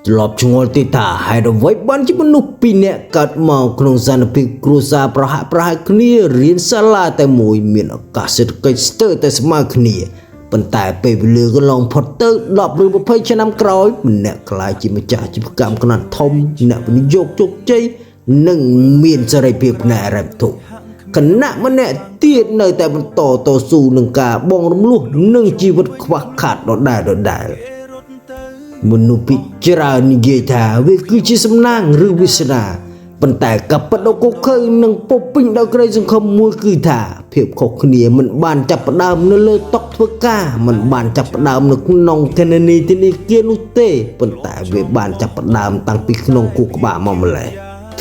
ធ្លាប់ឆ្ងល់ទេថាហេតុអ្វីបានជាមនុស្សពីរនាក់កើតមកក្នុងសន្តិភាពគ្រួសារប្រហាក់ប្រហែលគ្នារៀនសាលាតែមួយមានឱកាសសេដ្ឋកិច្ចស្ទើរតែស្មើគ្នាប៉ុន្តែពេលវេលាកន្លងផុតទៅ10ឬ20ឆ្នាំក្រោយម្នាក់ក្លាយជាម្ចាស់អាជីវកម្មខ្នាតធំអ្នកវិនិយោគជោគជ័យនិងមានសេរីភាពផ្នែកហិរញ្ញវត្ថុគណៈម្នាក់ទៀតនៅតែបន្តតស៊ូនឹងការបង់រំលោះនិងជីវិតខ្វះខាតដដែលដដែល មនុស្សភាគច្រើននិយាយថាវាគឺជាសំណាងឬវាសនាប៉ុន្តែក៏ពិតដ៏កឃើនិងពោពេញដោយក្តីសង្ឃឹមមួយគឺថាភាពខុសគ្នាមិនបានចាប់ផ្ដើមនៅលើតុធ្វើការមិនបានចាប់ផ្ដើមនៅក្នុងគណនីធនាគារនោះទេប៉ុន្តែវាបានចាប់ផ្ដើមតាំងពីក្នុងខួរក្បាលមកម្ល៉េះ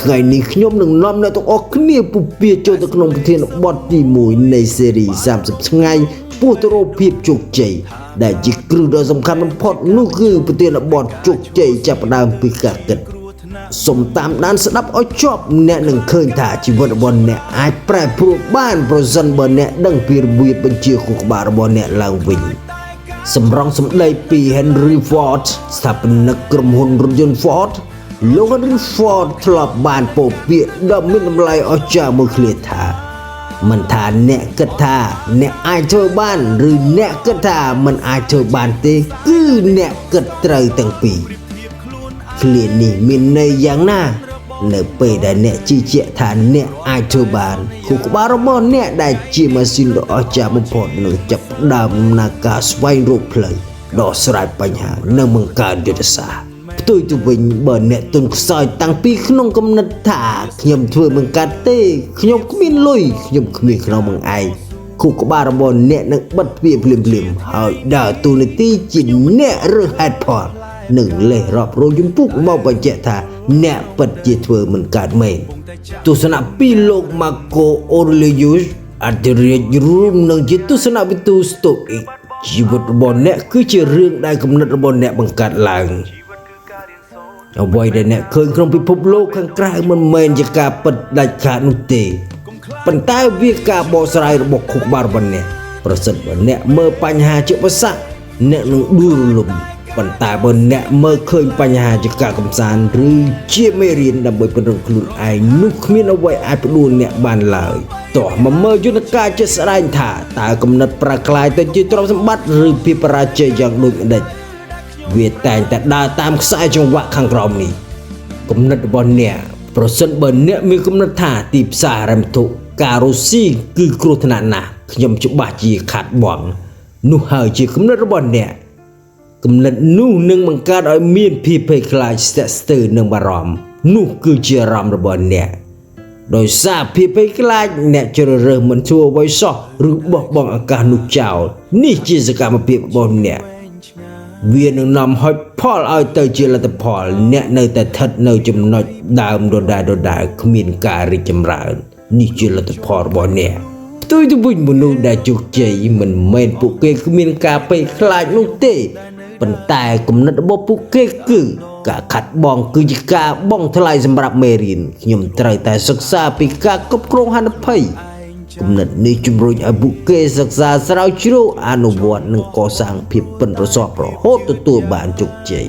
ថ្ងៃនេះខ្ញុំនឹងនាំអ្នកទាំងអស់គ្នាពុះពៀចូលទៅក្នុងប្រធានបទទី1នៃស៊េរី30ថ្ងៃពោះទៅរកភាពជោគជ័យដែលជាគ្រឹះដ៏សំខាន់បំផុតនោះគឺប្រធានបទជោគជ័យចាប់ផ្ដើមពីការគិតសូមតាមដានស្ដាប់ឲ្យជាប់អ្នកនឹងឃើញថាជីវិតរបស់អ្នកអាចប្រែប្រួលបានប្រសិនបើអ្នកដឹងពីរបៀបបញ្ជាខួរក្បាលរបស់អ្នកឡើងវិញ សម្រងសម្ដីពី Henry Ford ស្ថាបនិកក្រុមហ៊ុនរថយន្ត Ford លោក Henry Ford ធ្លាប់បានពោលពាក្យដ៏មានតម្លៃអស្ចារ្យមួយឃ្លាថាមិនថាអ្នកគិតថាអ្នកអាចធ្វើបានឬអ្នកគិតថាមិនអាចធ្វើបានទេគឺអ្នកគិតត្រូវទាំងពីរឃ្លានេះមានន័យយ៉ាងណា នៅពេលដែលអ្នកជឿជាក់ថាអ្នកអាចធ្វើបានខួរក្បាលរបស់អ្នកដែលជាម៉ាស៊ីនដ៏អស្ចារ្យបំផុតនឹងចាប់ផ្ដើមដំណើរការស្វែងរកផ្លូវដោះស្រាយបញ្ហានិងបង្កើតយុទ្ធសាស្ត្រផ្ទុយទៅវិញបើអ្នកទន់ខ្សោយតាំងពីក្នុងគំនិតថាខ្ញុំធ្វើមិនកើតទេខ្ញុំគ្មានលុយខ្ញុំគ្មានក្នុងបង្អែកខួរក្បាលរបស់អ្នកនឹងបិទទ្វារភ្លាមៗហើយដើរតួនាទីជាអ្នករើសហេតុផល និងលេសរាប់រយជំពូកមកបញ្ជាក់ថាអ្នកពិតជាធ្វើមិនកើតមែនទស្សនៈពីលោកម៉ាកូអូរ៉េលីយូសអធិរាជរួមនឹងជាទស្សនវិទូស្តូអ៊ិកជីវិតរបស់អ្នកគឺជារឿងដែលគំនិតរបស់អ្នកបង្កើតឡើងអ្វីដែលអ្នកឃើញក្នុងពិភពលោកខាងក្រៅមិនមែនជាការពិតដាច់ខាតនោះទេប៉ុន្តែវាការបកស្រាយរបស់ខួរក្បាលរបស់អ្នកប្រសិនបើអ្នកមើលបញ្ហាជាឧបសគ្គអ្នកនឹងដួលរលំប៉ុន្តែបើអ្នកមើលឃើញបញ្ហាជាការកំសាន្តឬជាមេរៀនដើម្បីពង្រឹងខ្លួនឯងនោះគ្មានអ្វីអាចផ្ដួលអ្នកបានឡើយតោះមកមើលយន្តការជាក់ស្ដែងថាតើគំនិតប្រក្លាយទៅជាទ្រព្យសម្បត្តិឬភាពបរាជ័យយ៉ាងដូចម្ដេចវាតែងតែដើរតាមខ្សែចង្វាក់ខាងក្រោមនេះគំនិតរបស់អ្នកប្រសិនបើអ្នកមានគំនិតថាទីផ្សារហិរញ្ញវត្ថុការរស់ស៊ីគឺគ្រោះថ្នាក់ណាស់ខ្ញុំច្បាស់ជាខាត់បងនោះហើយជាគំនិតរបស់អ្នកគំនិតនោះនឹងបង្កើតឲ្យមានភាពភ័យខ្លាចស្ទាក់ស្ទើរនិងបារម្ភនោះគឺជាអារម្មណ៍របស់អ្នកដោយសារភាពភ័យខ្លាចអ្នកជ្រើសរើសមិនធ្វើអ្វីសោះឬបោះបង់ឱកាសនោះចោលនេះជាសកម្មភាពរបស់អ្នកវានឹងនាំឲ្យផលឲ្យទៅជាលទ្ធផលអ្នកនៅតែស្ថិតនៅចំណុចដើមដដែលដដែលគ្មានការរីកចម្រើននេះជាលទ្ធផលរបស់អ្នកផ្ទុយទៅវិញមនុស្សដែលជោគជ័យមិនមែនពួកគេគ្មានការភ័យខ្លាចនោះទេប៉ុន្តែគំនិតរបស់ពួកគេគឺការខាត់បងគឺជាការបង់ថ្លៃសម្រាប់មេរៀនខ្ញុំត្រូវតែសិក្សាពីការគ្រប់គ្រងហានិភ័យគំនិតនេះជំរុញឲ្យពួកគេសិក្សាស្រាវជ្រាវអនុវត្តនិងកសាងភាពប៉ិនប្រសប់រហូតទទួលបានជោគជ័យ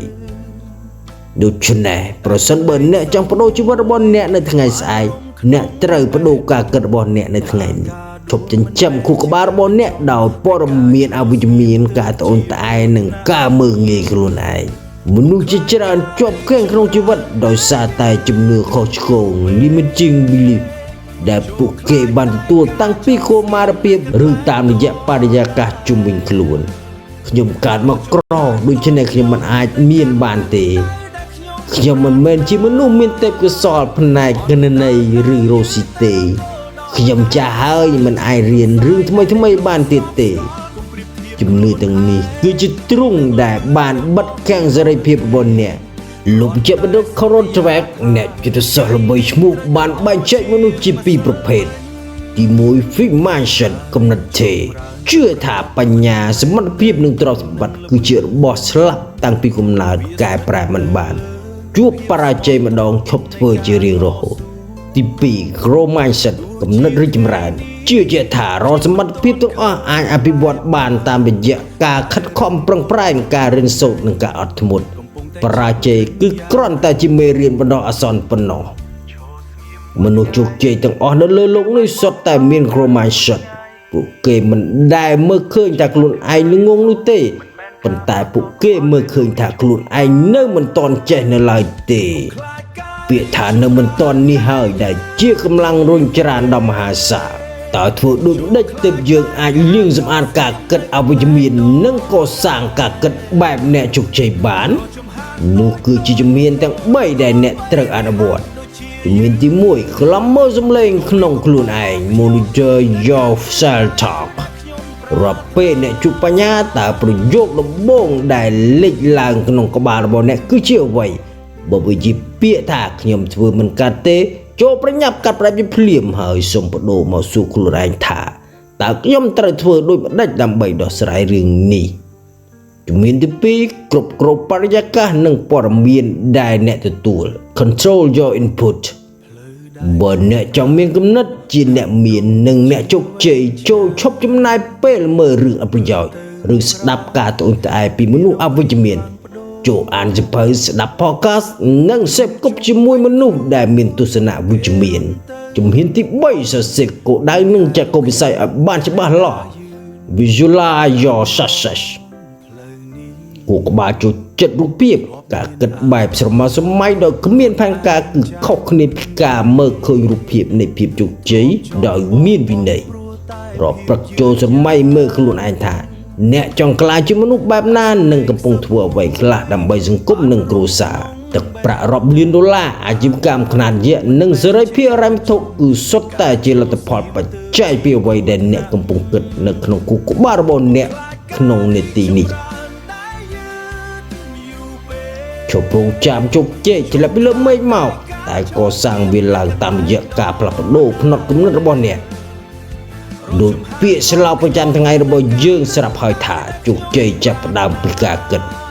ដូច្នេះប្រសិនបើអ្នកចង់ប្ដូរជីវិតរបស់អ្នកនៅថ្ងៃស្អែកអ្នកត្រូវប្ដូរការគិតរបស់អ្នកនៅថ្ងៃនេះឈប់ចិញ្ចឹមខួរក្បាលរបស់អ្នកដោយព័ត៌មានអវិជ្ជមានការត្អូញត្អែនិងការមើលងាយខ្លួនឯងមនុស្សជាច្រើនជាប់គាំងក្នុងជីវិតដោយសារតែជំនឿខុសឆ្គង limiting belief ដែលពួកគេបានទទួលតាំងពីកុមារភាពឬតាមរយៈបរិយាកាសជុំវិញខ្លួនខ្ញុំកើតមកក្រដូច្នេះខ្ញុំមិនអាចមានបានទេខ្ញុំមិនមែនជាមនុស្សមានទេពកោសល្យផ្នែកគណនេយ្យឬរ៉ូស៊ីទេខ្ញុំចាស់ហើយមិនអាចរៀនរឿងថ្មីថ្មីបានទៀតទេជំនឿទាំងនេះគឺជាទ្រុងដែលបានបិទកាំងសេរីភាពរបស់អ្នកលោកវេជ្ជបណ្ឌិត Carol Dweck អ្នកចិត្តសាស្ត្រល្បីឈ្មោះបានបែងចែកមនុស្សជាពីរប្រភេទទី1 Fixed Mindset គំនិតទេជឿថាបញ្ញាសមត្ថភាពនិងទ្រព្យសម្បត្តិគឺជារបស់ស្លាប់តាំងពីកំណើតកែប្រែមិនបានជួបបរាជ័យម្ដងឈប់ធ្វើជារៀងរហូតទី2 Growth Mindset គំនិតរីកចម្រើនជឿជាក់ថារាល់សមត្ថភាពទាំងអស់អាចអភិវឌ្ឍបានតាមរយៈការខិតខំប្រឹងប្រែងការរៀនសូត្រនិងការអត់ធ្មត់ បរាជ័យគឺគ្រាន់តែជាមេរៀនបណ្ដោះអាសន្នប៉ុណ្ណោះមនុស្សជោគជ័យទាំងអស់នៅលើលោកនេះសុទ្ធតែមាន growth mindset ពួកគេមិនដែលមើលឃើញថាខ្លួនឯងល្ងងនោះទេប៉ុន្តែពួកគេមើលឃើញថាខ្លួនឯងនៅមិនទាន់ចេះនៅឡើយទេ ពាក្យថានៅមិនទាន់នេះហើយដែលជាកម្លាំងរុញច្រានដ៏មហាសាលតើធ្វើដូចម្ដេចទើបយើងអាចលាងសម្អាតការគិតអវិជ្ជមាននិងកសាងការគិតបែបអ្នកជោគជ័យបាននោះគឺជាជំហានទាំង3ដែលអ្នកត្រូវអនុវត្តជំហានទី1ក្លំមើលសំឡេងក្នុងខ្លួនឯង Monitor your self talk រាល់ពេលអ្នកជួបបញ្ហាតើប្រយោគដំបូងដែលលេចឡើងក្នុងក្បាលរបស់អ្នកគឺជាអ្វីបើវាជាពាក្យថាខ្ញុំធ្វើមិនកាត់ទេចូលប្រញាប់កាត់ផ្ដាច់វាភ្លាមហើយសូមបដូរមកសួរខ្លួនឯងថាតើខ្ញុំត្រូវធ្វើដូចម្ដេចដើម្បីដោះស្រាយរឿងនេះជំហានទី2គ្រប់គ្រងបរិយាកាសនិងព័ត៌មានដែលអ្នកទទួល Control your input បើអ្នកចង់មានគំនិតជាអ្នកមាននិងអ្នកជោគជ័យចូលឈប់ចំណាយពេលមើលរឿងអប្រយោជន៍ឬស្ដាប់ការត្អូញត្អែពីមនុស្សអវិជ្ជមានចូលអានសៀវភៅស្ដាប់ podcast និងសេពគប់ជាមួយមនុស្សដែលមានទស្សនៈវិជ្ជមានជំហានទី3សរសេរគោលដៅនិងចក្ខុវិស័យឲ្យបានច្បាស់លាស់ Visualize your success គូក្បាលចូលចិត្តរូបភាពការគិតបែបស្រមើស្រមៃដោយគ្មានផែនការគឺខុសគ្នាពីការមើលឃើញរូបភាពនៃភាពជោគជ័យដោយមានវិន័យរាល់ព្រឹកចូលស្រមៃមើលខ្លួនឯងថា អ្នកចង់ក្លាយជាមនុស្សបែបណានិងកំពុងធ្វើអ្វីខ្លះដើម្បីសង្គមនិងគ្រួសារទឹកប្រាក់រាប់លានដុល្លារអាជីវកម្មខ្នាតយក្សនិងសេរីភាពហិរញ្ញវត្ថុគឺសុទ្ធតែជាលទ្ធផលបច្ច័យពីអ្វីដែលអ្នកកំពុងគិតនៅក្នុងខួរក្បាលរបស់អ្នកក្នុងនាទីនេះ ឈប់រងចាំជោគជ័យធ្លាក់ពីលើមេឃមកតែកសាងវាឡើងតាមរយៈការផ្លាស់ប្ដូរផ្នត់គំនិតរបស់អ្នកដូចពាក្យស្លោកប្រចាំថ្ងៃរបស់យើងស្រាប់ហើយថាជោគជ័យចាប់ផ្ដើមពីការគិត។